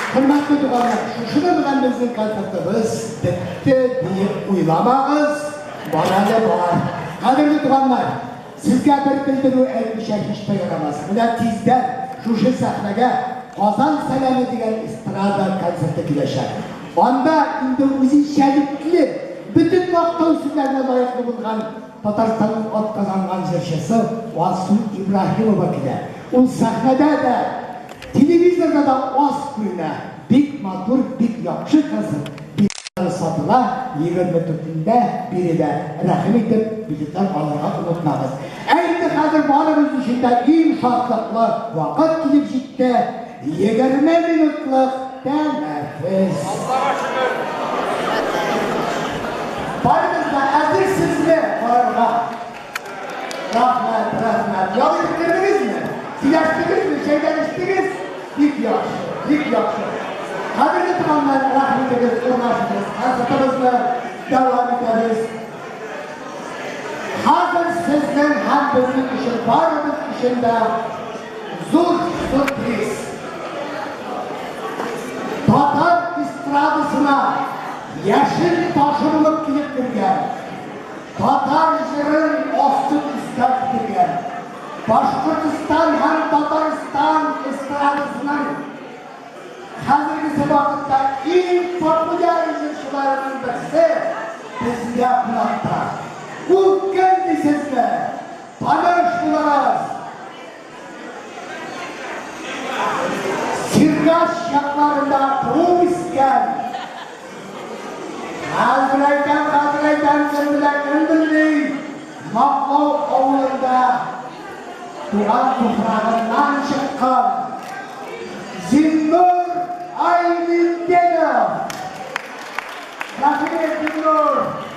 Хөрмәтле туганнар, шушының белән безнең концертыбыз бетте диеп уйламагыз, бар әле бар. Кадерле туганнар, сезгә бер белдерү әйтмичә һич тә ярамас. Менә тиздән шушы сәхнәгә Казан сәламе дигән эстрада концерты киләчәк. Анда инде үзенчәлекле, бөтен мактау сүзләренә лаеклы булган Татарстанның атказанган җырчысы Алсу Ибраһимова килә. Ул сәхнәдә дә, телевизорда да аз күренә. Бик матур, бик яхшы концерт. Билетлары сатыла, 24-ндә биредә. Рәхим итеп, билетлар алырга онытмагыз. Ә инде хәзер барыбыз өчен дә иң шатлыклы вакыт килеп җитте, 20 минутлык тәнәфес. Аллага шөкер! Барыгыз да әзерсезме карарга? Рәхмәт, рәхмәт. Ял итеп кердегезме? Сөйләштегезме? Чәйдән эчтегез? Бик яхшы, бик яхшы. Кадерле туганнар, рәхим итегез, урнашыгыз. Концертыбызны дәвам итәбез. Хәзер сезнең һәм безнең өчен, барыбыз өчен дә зур сюрприз. Татар эстрадасына яшел ташы булып килеп кергән, татар җырын асты өскә китергән, Башкортстан һәм Татарстан эстрадасының хәзергесе вакытта иң популяр җырчыларының берсе бездә кунакта. Ул кем дисезме? Таныш булыгыз! Сергач якларында туып үскән, хәзер әйтәм, хәзер әйтәм, кем белә, кем белми, Маклау авылында туган туфрагыннан чыккан Зиннур Айметдинов! Рәхмәт, Зиннур!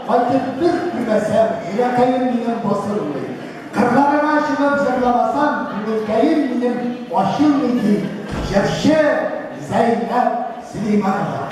Кайтып бер күрмәсәм, йөрәкәем минем басылмый. Кырларыңа чыгып җырламасам, күңелкәем минем ачылмый, ди җырчы Зәйнәб Сөләйманова.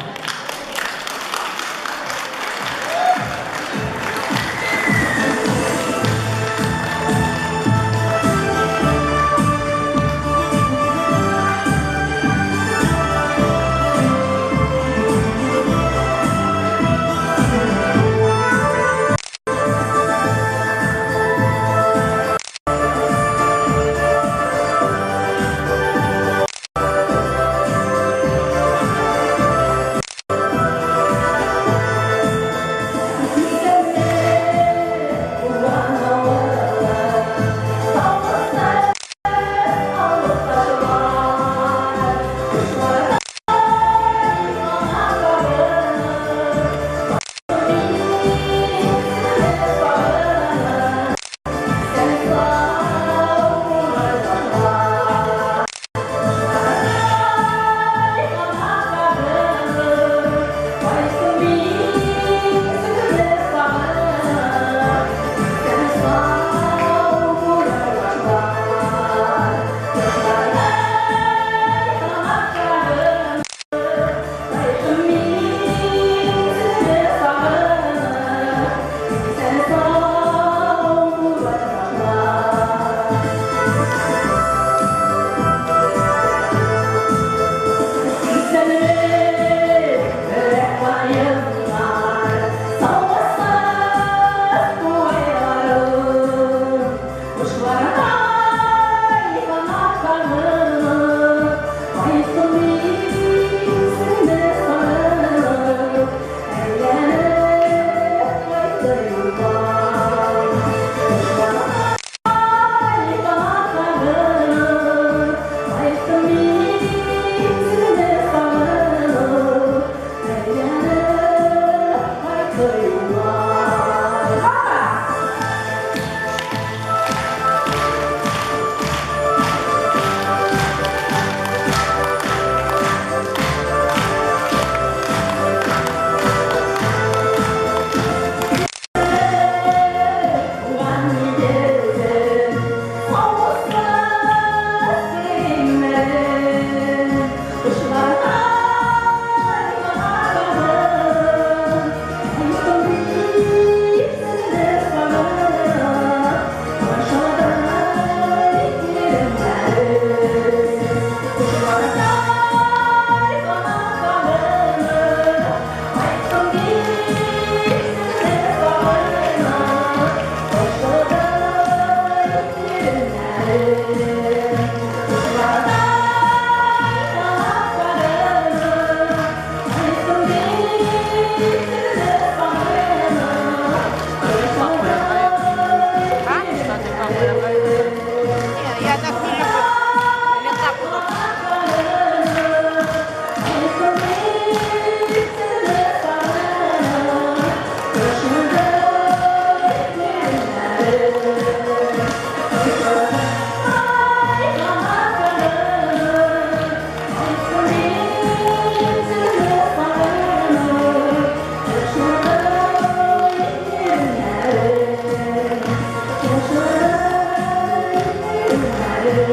Зәйнәп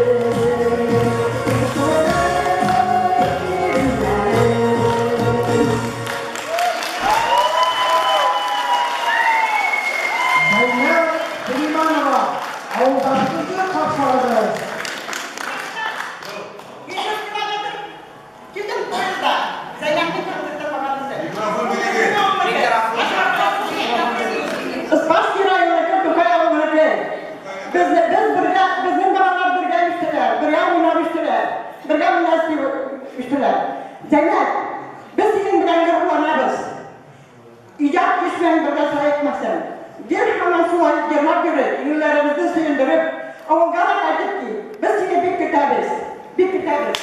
Сөләйманова, авылдашыбызны каршылагыз. 500 километр килдем поездда. Зәйнәпнең концертын караган өчен. Спасский районыныкы, Тукай авылыныкы. Без, без бергә, безнең балалар бергә үстеләр, бергә уйнап үстеләр, бергә уйнап үстеләр. Зәйнәп, без синең белән горурланабыз. Иҗат көч белән бергә саекмасын. Гел һаман шулай җырлап йөре, күңелләребезне сөендереп, авылга да кайтып кил. Без сине бик көтәбез, бик көтәбез.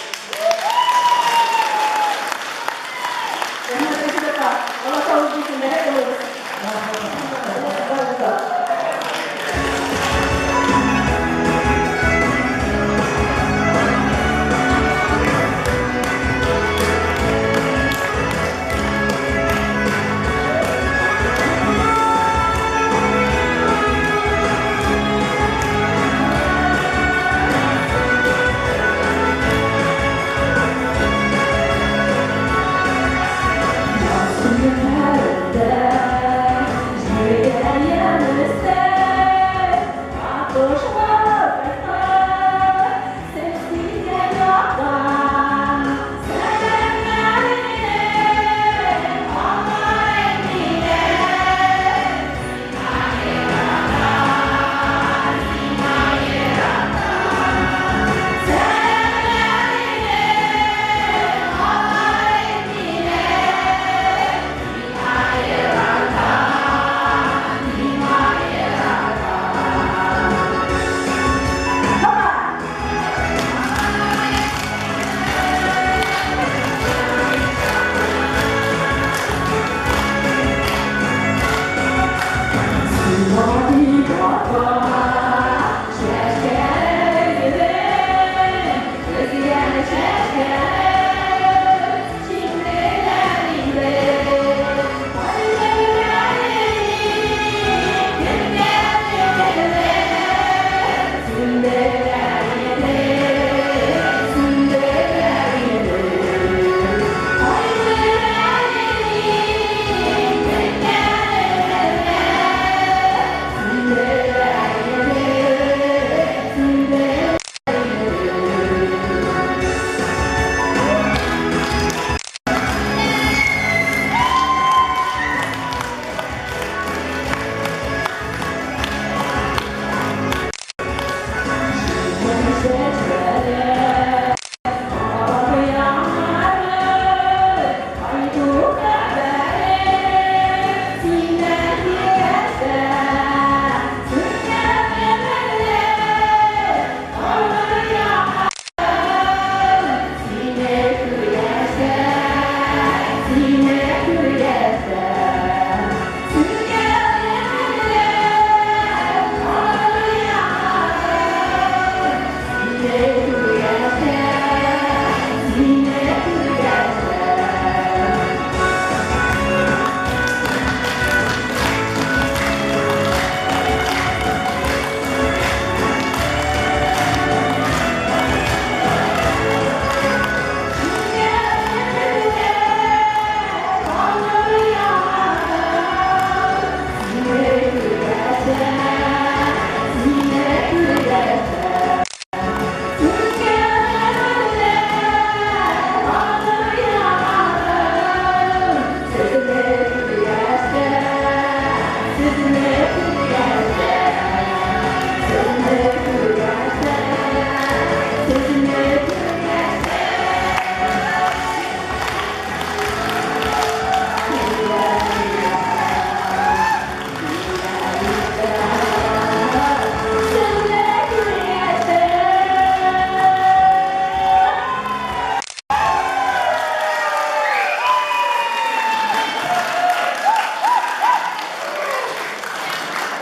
Рәхмәт, Рәшит апа. Алла саулык бирсен, рәхәт булыгыз. Барыгыз да.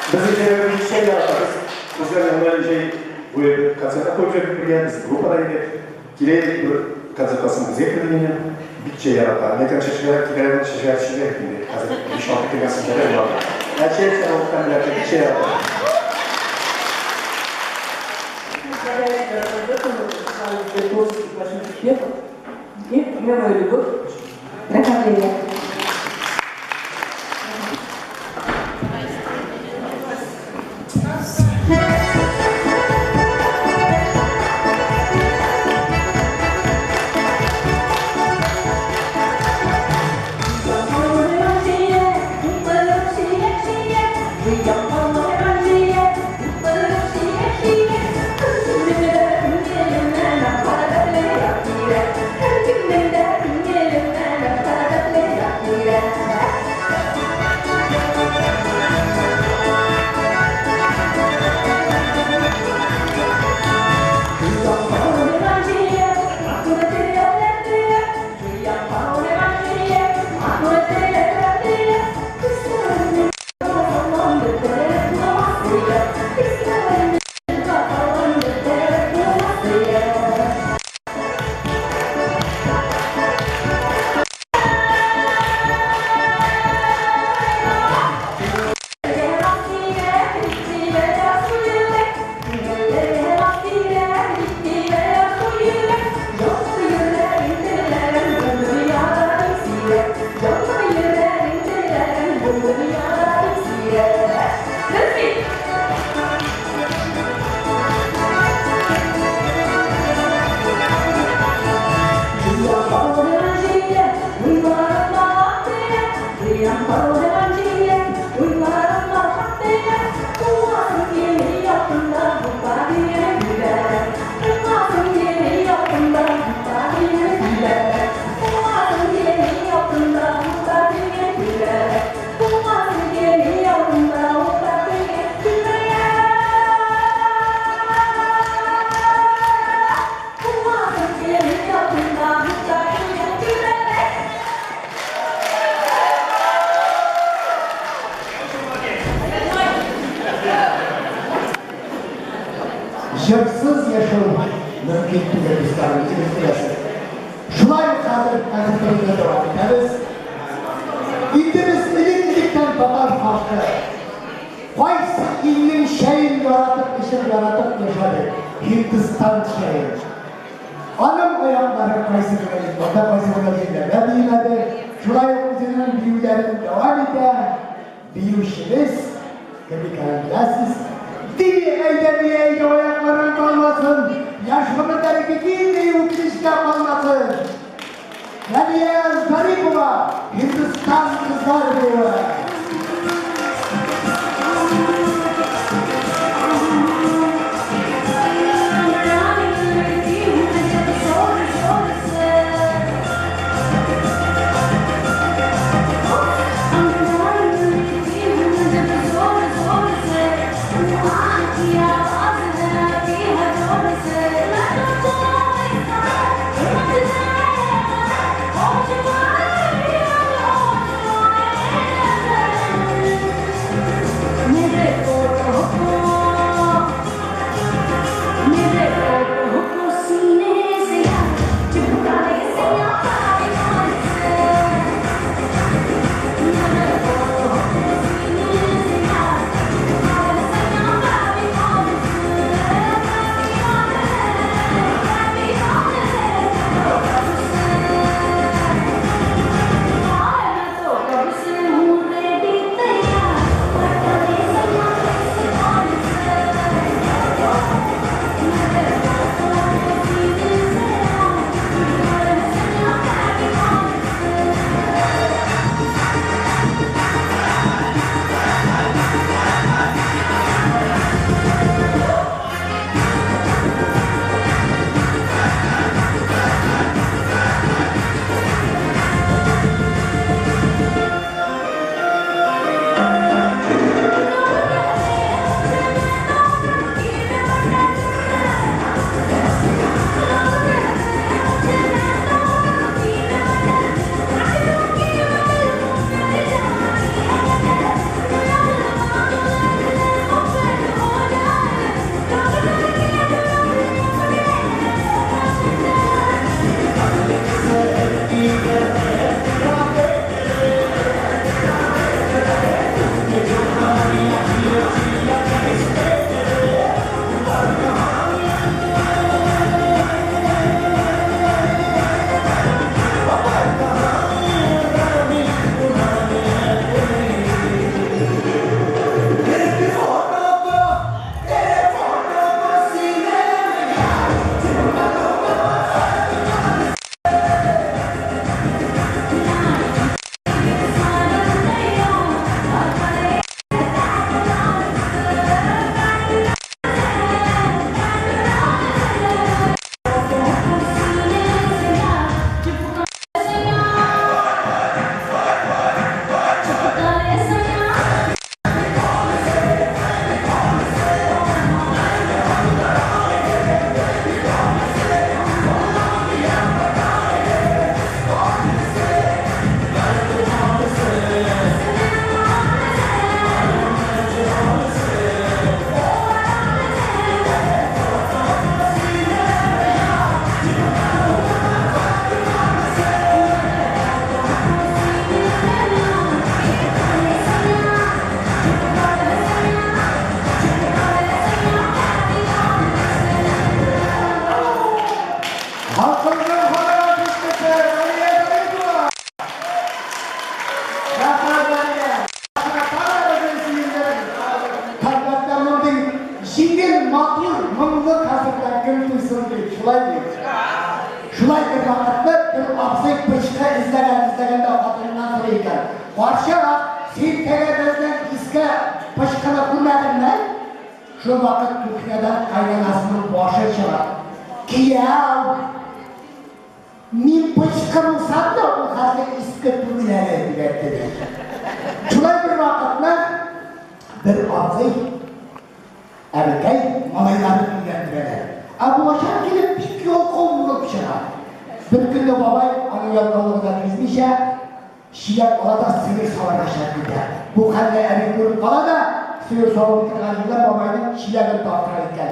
Без икәү чәй яратабыз. Үзләр янына җәй буе бер концертка куеп йөрдек бергә, без группада идек. Килә идек бер концерттан соң безгә керде инде. Бик чәй ярата. Мен әйтәм, чәчкәләр килә, чәчкәләр чәчәк инде. Хәзер 5-6 көнгә соң килә була. Ә чәй эчә ул тәмләп бик чәй ярата. Для творческих больших успехов и мировую любовь. Прохождение. Җырсыз яшәү мөмкин түгел, дусларым, үзегез беләсез. Шулай ук хәзер концертыбызны дәвам итәбез. Инде без элек-электән татар халкы кайсы илнең чәен яратып, эчеп яратып яшәде? Һиндстан чәен. Аның аяклары кайсы гына илләрдә, кайсы гына җирләрдә биемәде. Шулай ук үзенең биюләрен дәвам итә. Биючебез, кем икәнен беләсез. Ди, әйдә, ди, әйдә, аякларың талмасын. Яшь гомерләре килми, үкенечкә калмасын. Нәбия Зарипова, Һиндстан кызлар биюе. Yeah. Карчык, син теге безнең иске пычкыны күрмәдеңме? Шул вакыт кухнядан кайнанасының башы чыга. Кияү! Мин пычкы булсам да, ул хәзер иске түгел әле, дип әйтте ди. Шулай бер вакытны бер абзый, әбекәй малайларын өйләндерәләр. Ә булачак килен бик ялкау булып чыга. Бер көнне бабай аның ялкаулыгына түзмичә, чиләк ала да сыер саварга чыгып китә. Бу хәлне әби күреп кала да, сыер савып утырган җирдә бабайның чиләген тарттыра икән.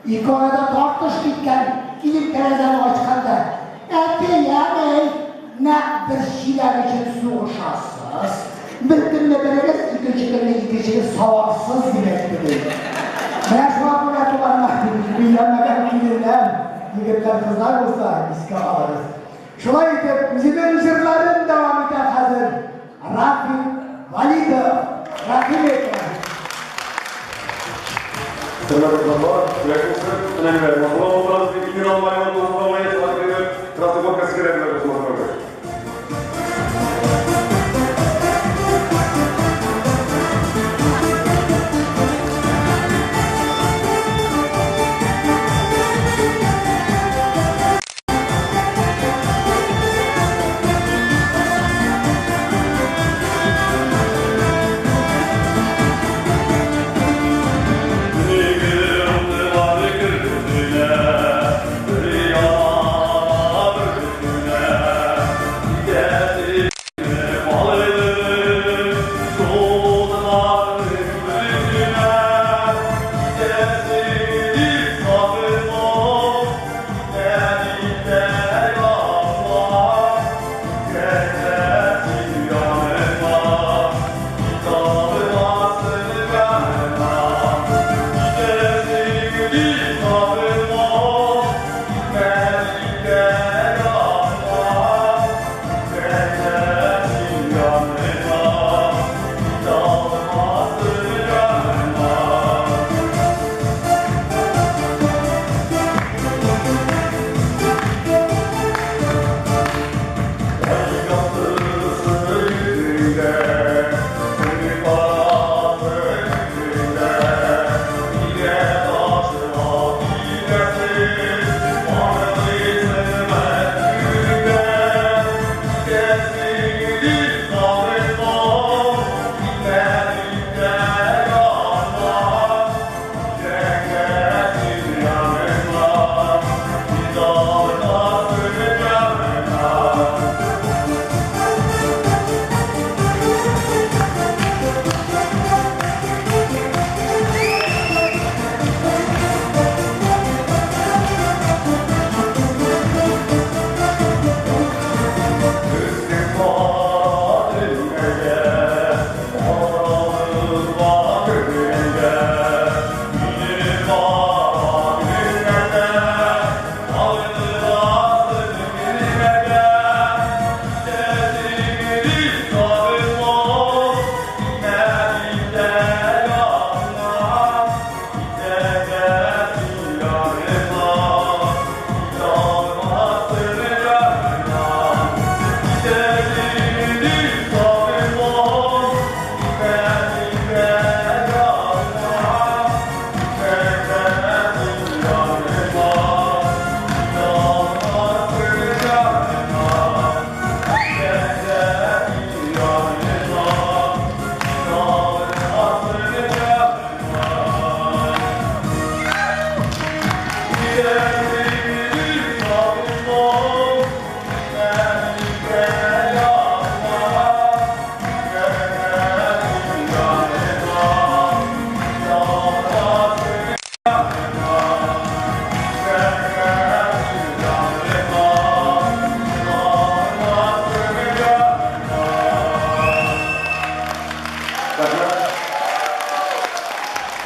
Ике арада тартыш киткән, килен тәрәзәне ачкан да, Әти, әни, нәкъ бер чиләк өчен сугышасыз. Бер көнне берегез, икенче көнне икенчегез саварсыз, дип әйтте, ди. Менә шуңа күрә, туганнар, өйләнмәгән киленнәр, егетләр, кызлар булса, искә алыгыз. Шулай итеп, үзенең җырларын дәвам итә хәзер Рафик Валитов. Рәхим итегез. Хөрмәтле кунаклар, бүләк булсын. Менә менә матурлап утырабыз дип Илмир Алмаева матурламай, шуңа күрә Красный Горка сикерә бүләк булсын матурлап.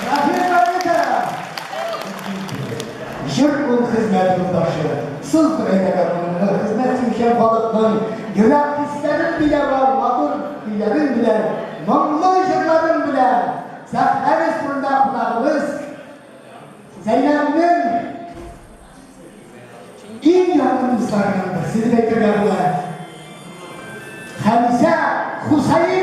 Рафик Валитов! Җыр ул хезмәт юлдашы. Сыз әйдәгән моңлы хезмәт сөючән халыкның йөрәк хисләрен биләп ал, матур көйләрең белән, моңлы җырларың белән. Сәхнәбез турында кунагыбыз Зәйнәбнең иң якын дусларының берсе дип әйтергә була. Хәмзә Хусаинов.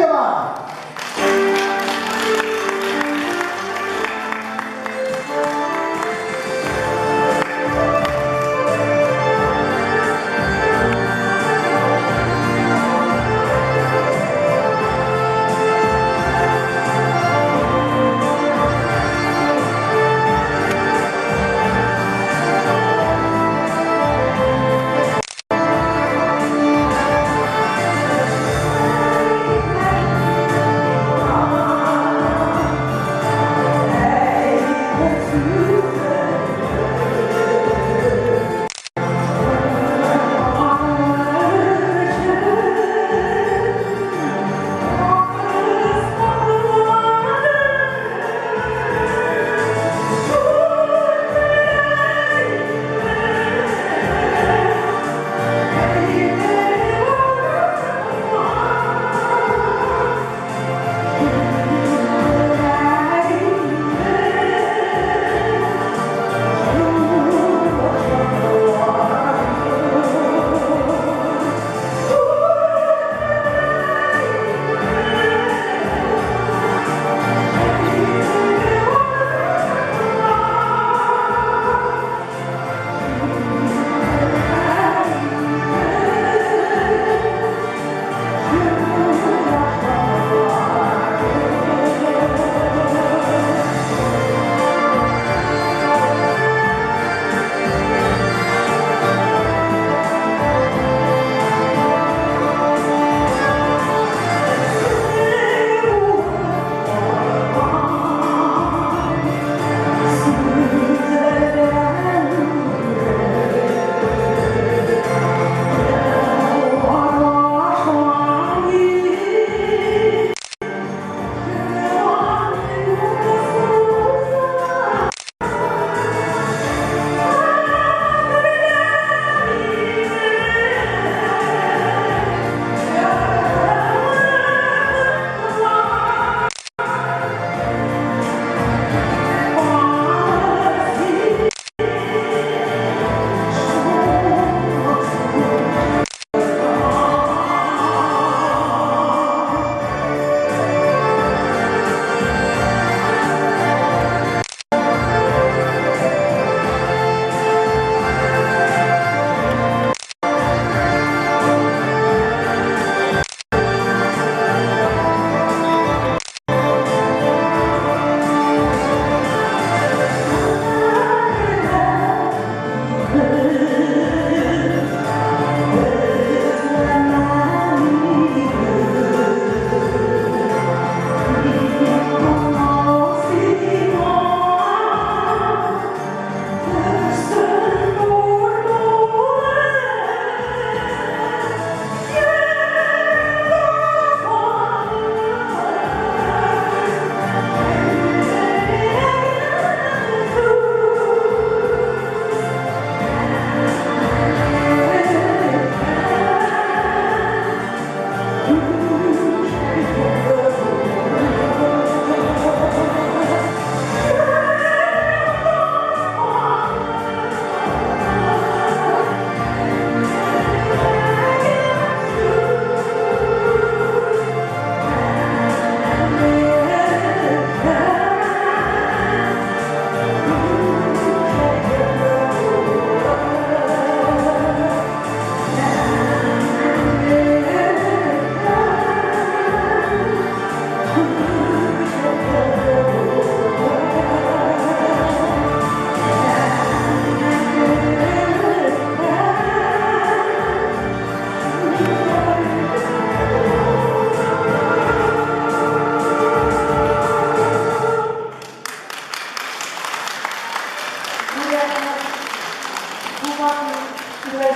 Җырлый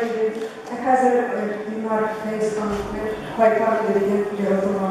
иде. Ә хәзер Динар Фәйзхановны кайтам дигән җырын.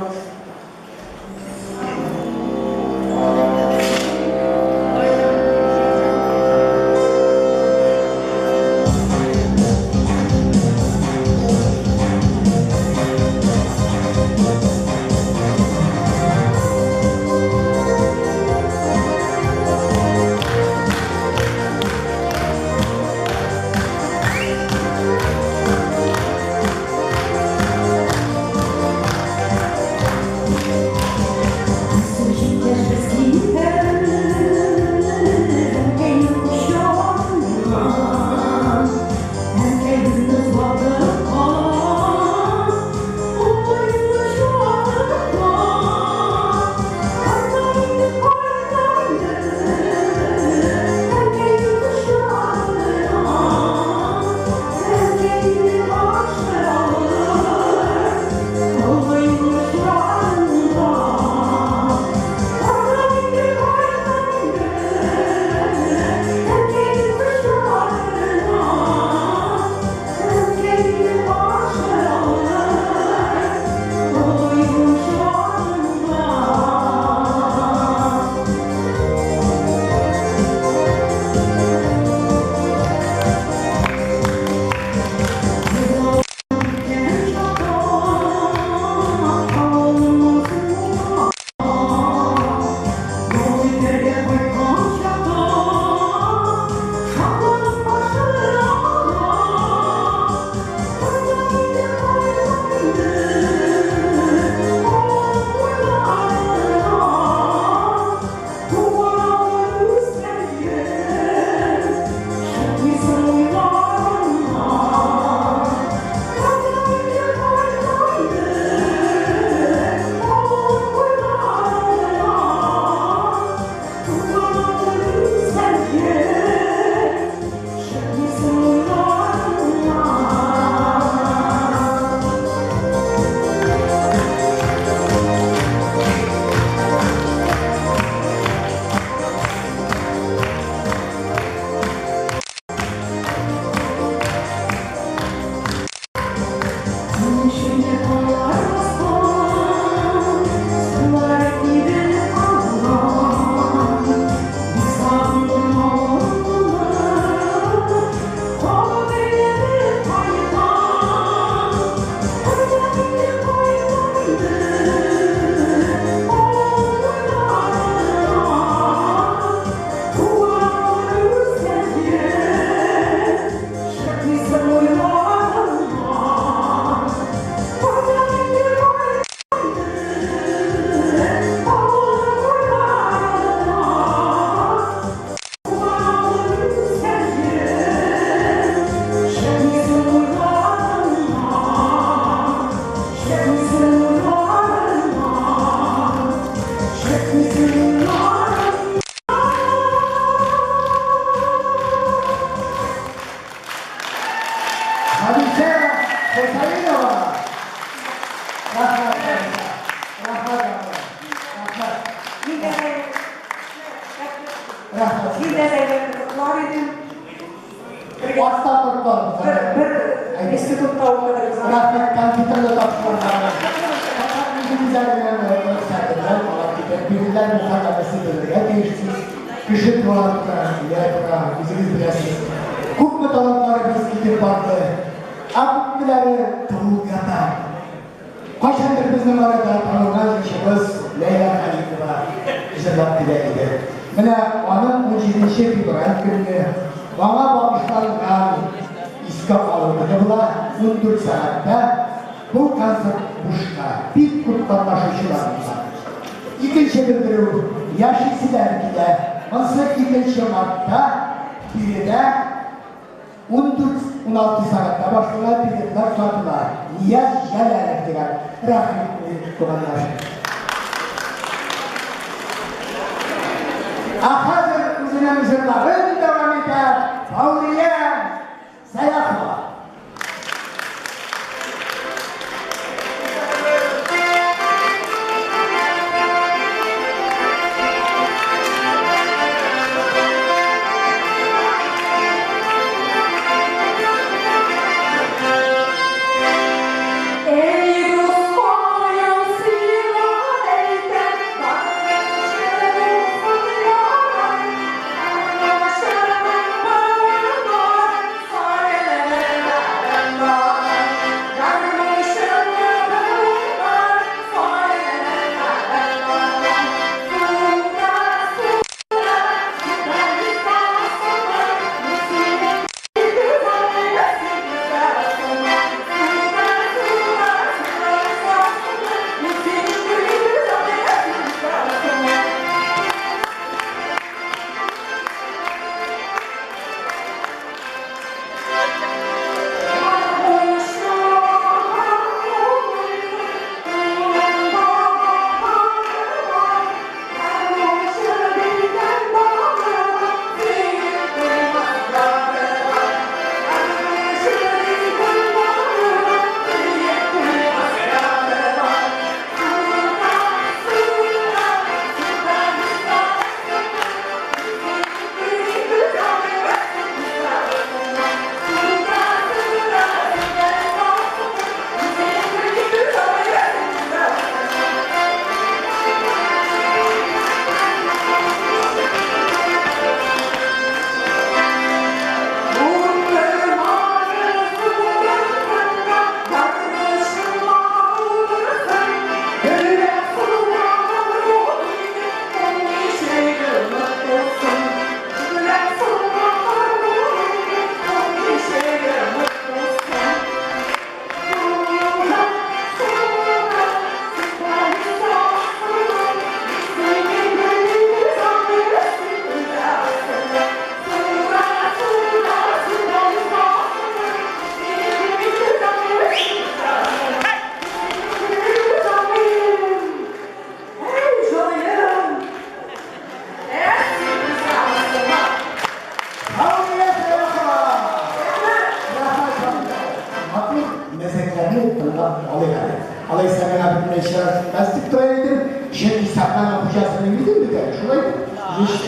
Алыйк әле. Алайса миңа бөтенләй чират җитмәс дип тора идем, чөнки сәхнәнең хуҗасы мин идем бит әле, шулай бит?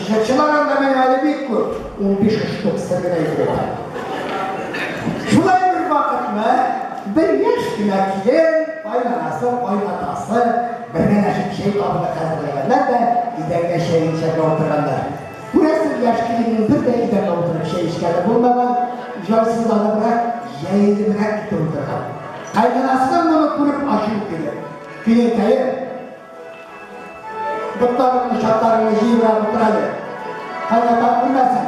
Җырчылар анда минем әле бик күп, 15 штук сер генә әйтеп әйтәм. Шулай бер вакытны бер яшь кенә килен, кайнанасы, кайнатасы бергәләшеп чәй табыны хәзерләгәннәр дә, идәнгә чәй эчәргә утырганнар. Күрәсең, яшь киленнең бер дә идәнгә утырып чәй эчкәне булмаган, җайсызланыбрак, җәелебрәк китеп утырган. Кайнанасының моны күреп ачуы килеп, Киленкәем, ботларыңны, чатларыңны җыебрак утыр әле. Кайнатаң күрмәсен,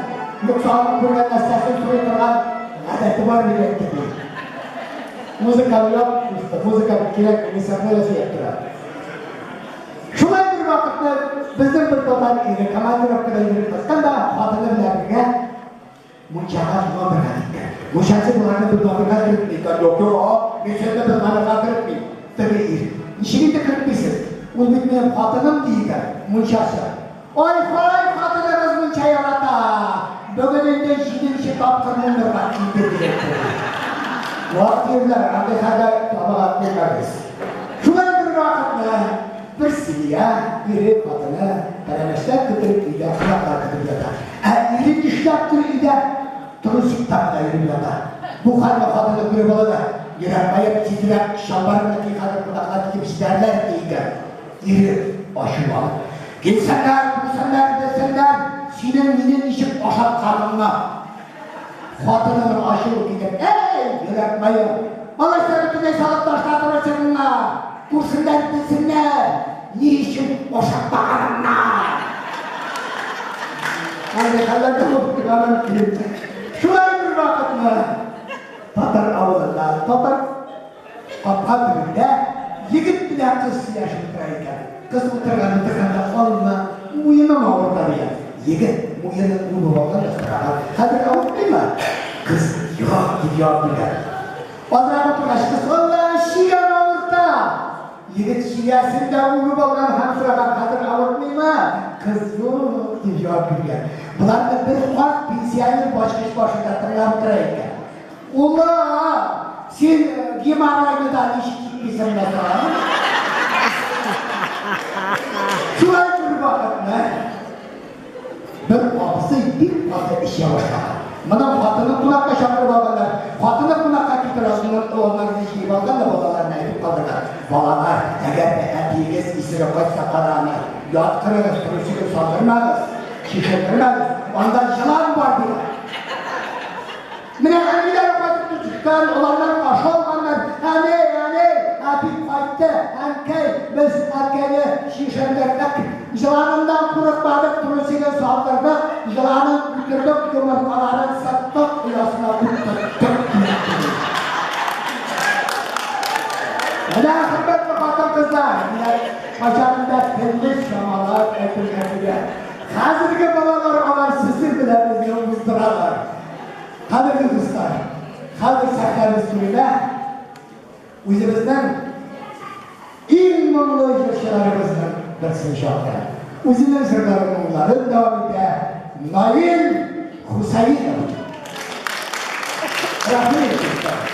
юкса аның күргән нәрсәсен сорый торган гадәте бар дип әйтте, ди. Музыканы яп, музыка кирәкми, мин сәхнәдә сөйләп торам. Шулай бер вакытны безнең бер татар ире командировкада йөреп кайткан да, хатыны белән бергә мунчага номерга киткән. Мунчачы боларны бер номерга кертми икән. Юк, юк, мин сезне бер номерга кертмим. Теге ир. Ничек инде кертмисез? Ул бит минем хатыным, ди икән мунчачы. Ай-һай, хатыныгыз мунча ярата! Бүген инде җиденче тапкыр номерга килде, дип әйтте. Вак ирләр, андый хәлгә табага күрмәгез. Шулай бер вакытны бер семья, ире, хатыны, пәрәмәчләр көтеп, өйдә кунаклар көтеп ята. Ә ире нишләптер өйдә трусикта гына йөреп ята. Бу хәлне хатыны күреп ала да, йөрәк маеп, тизрәк чалбарыңны ки, хәзер кунаклар килеп җитәрләр, ди икән. Ире ачуланып, Килсеннәр, күрсеннәр, белсеннәр, синең мине ничек ашатканыңны! Хатынының ачуы килеп, Әй, йөрәк маем, алайса бөтенләй салып ташла трусигыңны, күрсеннәр, белсеннәр, ни өчен ашатмаганыңны! Андый хәлләр дә булып тора мөмкин. Шулай бер вакытны татар авылында татар Капка төбендә егет белән кыз сөйләшеп утыра икән. Кыз утырган утырган да алма, муеным авырта дигән. Егет муенын үбеп алган да сораган, Хәзер авыртмыймы? Кыз, Юк, дип җавап биргән. Азрак утыргач, кыз, Алла, чигәм авырта! Егет чигәсен дә үбеп алган һәм сораган, Хәзер авыртмыймы? Кыз, Юк, дип җавап биргән. Боларны бер карт пенсионер бачкыч башында тыңлап утыра икән. Улым, син геморройны да ничек китмисең дә соң? Шулай бер вакытны бер абзый бик каты эчә башлаган. Моның хатыны кунакка чакырып алганнар. Хатыны кунакка китер алдыннан оланнарны җыеп алган да балаларына әйтеп калдырган. Балалар, әгәр дә әтиегез исереп кайтса, караны яткырыгыз, трусигын салдырмагыз, чишендермәгез, анда җылан бар, дигән. Менә әниләре кайтып төшкән, оланнар каршы алганнар. Әни, әни, әти кайтты, әнкәй, без әткәйне чишендердек. Җыланыннан курыкмадык, трусигын салдырдык, җыланын үтердек, йомыркаларын сыттык, оясына утырттык, дип. Менә хөрмәтле хатын-кызлар, менә кайчагында телле чамалар әйтергә кирәк. Хәзерге балалар алар сезнең белән безне уздыралар. Кадерле дуслар, хәзер сәхнәбез түренә үзебезнең иң моңлы җырчыларыбызның берсен чакырам. Үзенең җырларын моңларын дәвам итә Наил Хусаинов. Рәхмәт, дуслар.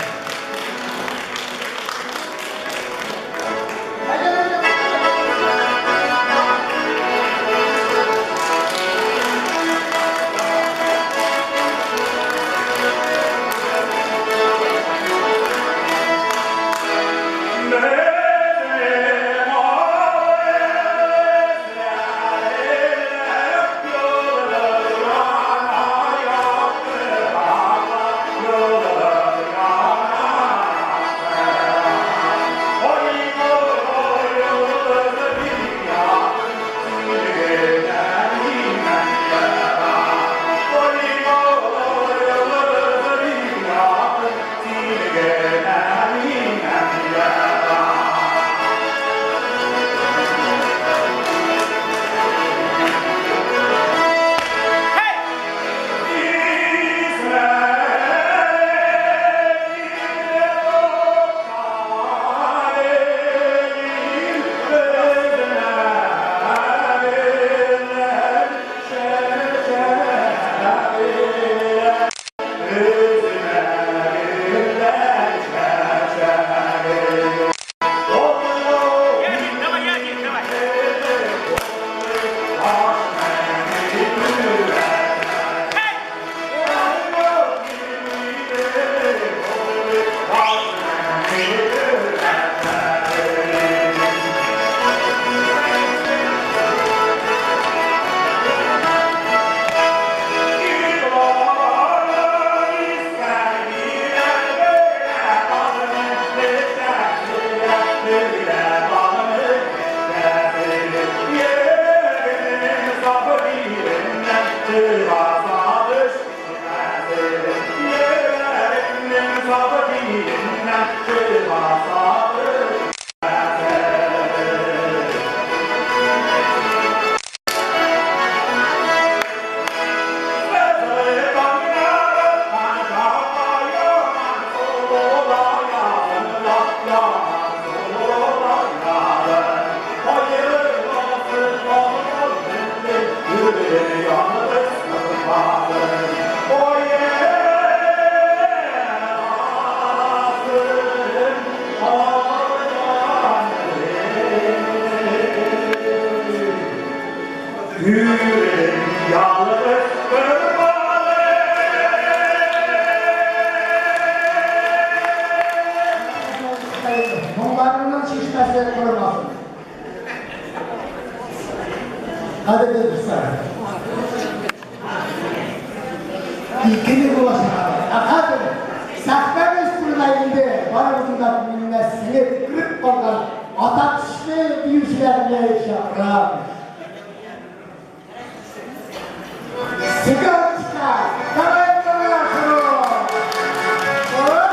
Кадерле дуслар. Икене булачак. Ә хәзер сәхнәбез турында инде барыбызның да күңеленә сеңеп кереп калган атаклы биючеләрне чакырам. Цыганочка, давай по-нашему! Вот.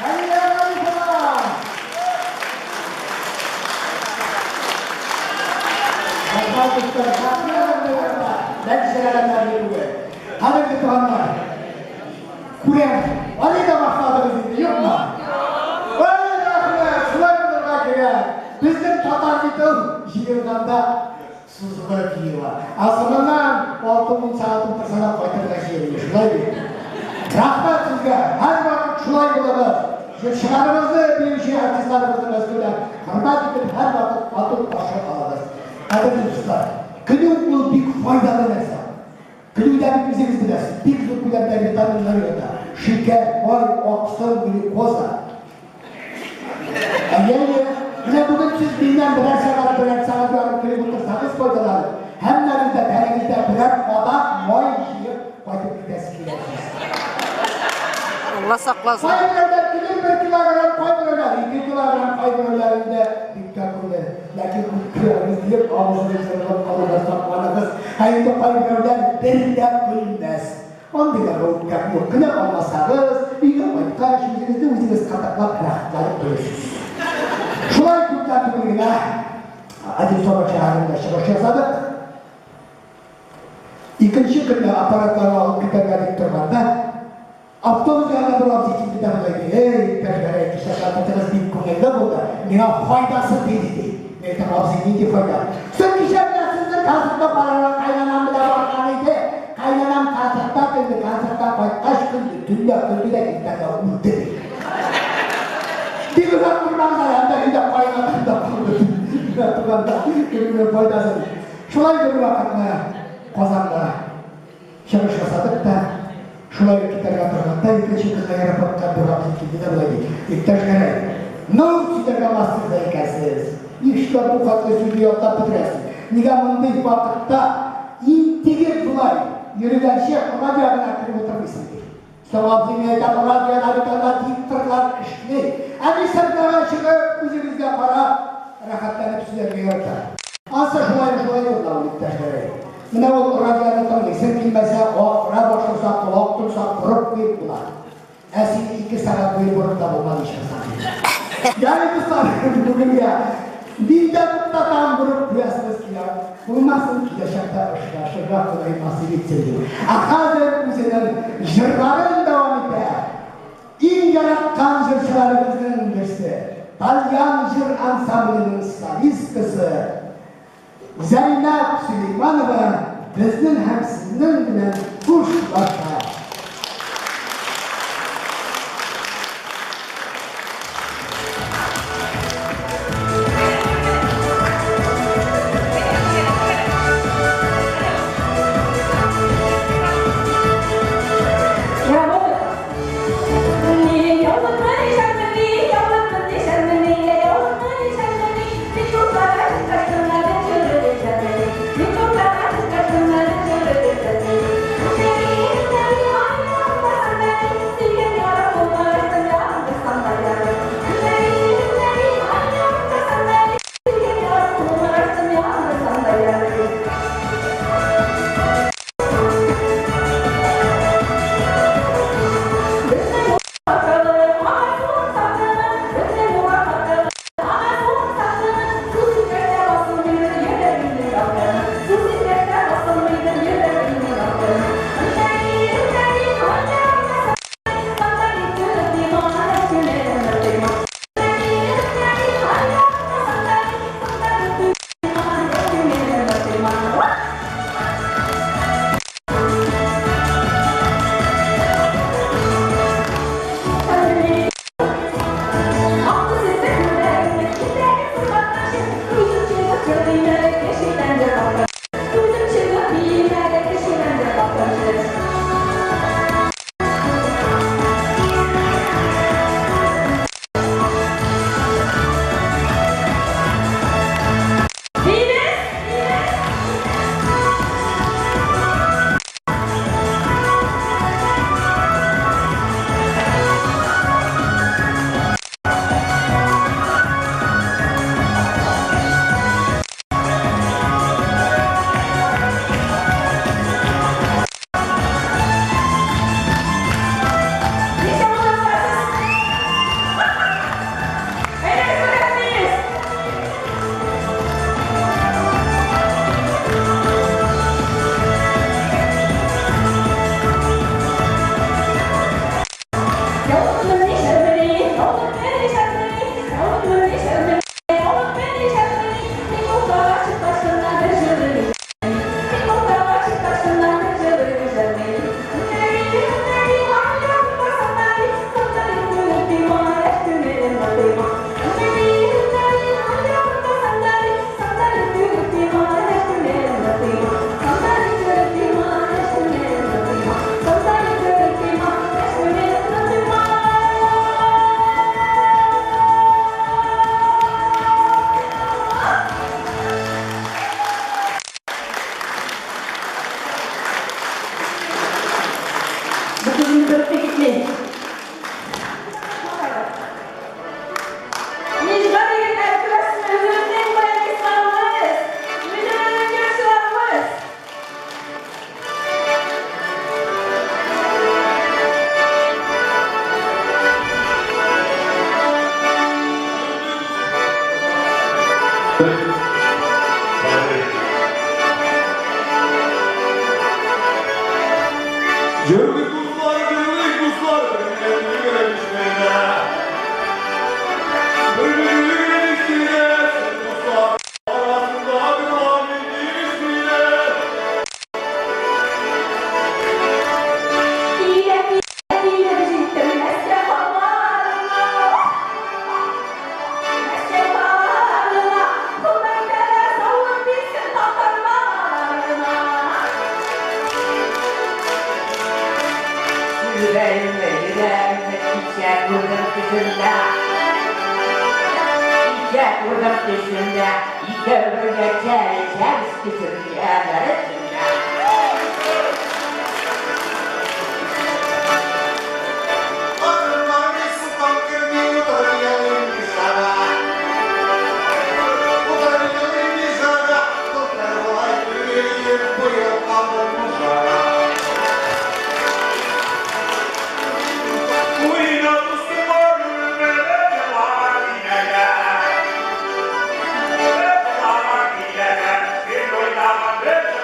Әллә Гарипова! Рәхмәт, дуслар, нәтиҗәләргә түгел. Кадерле туганнар, күрәм, аны да башладыгыз инде, юкмы? Ой, рәхмәт, шулай булырга кирәк. Безнең татар бит ул җыелганда сузылып җыела. Ә соңыннан 6-10 сәгать утырса да кайтырга җыенмый, шулай бит? Рәхмәт сезгә, һәрвакыт шулай булыгыз. Җырчыларыбызны, биюче артистларыбызны Мәскәүдә хөрмәт итеп, һәрвакыт матур каршы алыгыз. Кадерле дуслар, көлү ул бик файдалы нәрсә. Көлүдә бит үзегез беләсез, бик зур күләмдә витаминнар ята. Шикәр, май, аксым, глюкоза. Әйе, менә бүген сез миннән берәр сәгать, берәр сәгать ярым көлеп утырсагыз файдаланып, һәммәгез дә тәнегездә берәр кадак май җыеп кайтып китәсе киләсез. Алла сакласын. Кайберәүләр килер 1 килограмм, кайберәүләр 2 килограмм, кайберәүләр инде бик тә күле. Ләкин күп көләбез диеп авызны җырылып калудан сакланыгыз. Ә инде кайберәүләр бер дә көлмәс. Андыйларга үпкәм юк. Көлә алмасагыз, өйгә кайткач, үзегезне үзегез кытыклап, рәхәтләнеп көлерсез. Шулай күптән түгел генә Одинцово шәһәрендә чыгыш ясадык. Икенче көнне аппаратларны алып китәргә дип торганда, автобус янына бер абзый килде дә болай ди: "Эй, иптәш Гәрәй, кичә концертыгыз бик күңелле булды, миңа файдасы тиде", ди. Мин әйтәм: "Абзый, нинди файда?" "Соң кичә менә сезнең концертка карарга кайнанам белән барган иде. Кайнанам концертта көлде, концерттан кайткач көлде, төнлә көлде дә иртәнгә үлде", ди. Бик озак тормагыз әле, анда өйдә кайнатам да калды. Менә туганда көлүнең файдасы. Шулай бер вакытны Казанда чыгыш ясадык та, шулай ук китәргә торганда икенче көнне аэропортка бер абзый килде дә болай ди: "Иптәш Гәрәй, ну сөйләргә мастер да икәнсез. Нишләп бу хәтле сүзне ятлап бетерәсез? Нигә мондый вакытта интегеп болай йөргәнче радио гына кереп утырмыйсың?" ди. Соң, абзый, мин әйтәм, радиода бит анда дикторлар эшли. Ә мин сәхнәгә чыгып, үзегезгә карап, рәхәтләнеп сөйләргә яратам. Ансы шулай шулай ул, иптәш Гәрәй. Менә ул радионы тыңлыйсың килмәсә, акыра башласа, колак тонса, борып куеп була. Ә син 2 сәгать буе борып та булмады ичмасам. Ягъни, дуслар, бүгенгә мин дә туктатам, борып куясыгыз килә. Булмасын, киләчәктә очрашырга Ходай насыйп итсен дип. Ә хәзер үзенең җырларын дәвам итә. Иң яраткан җырчыларыбызның берсе. Тальян җыр ансамбленең солисткасы Зәйнәб Сөләйманова безнең һәм сезнең белән хушлаша.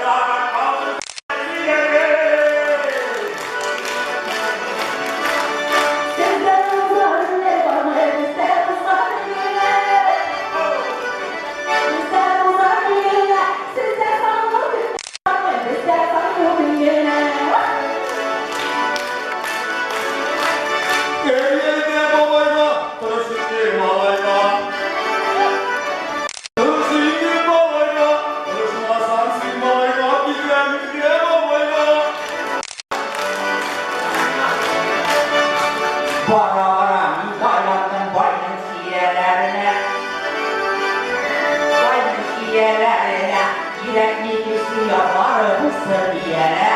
Lord. күзләренә, йөрәкне кеше ярлары булсын диярә.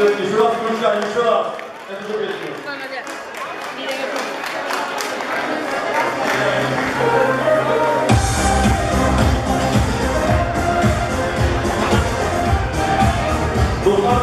Молодец. Еще раз включай, еще раз. Эту же песню. Дуслар,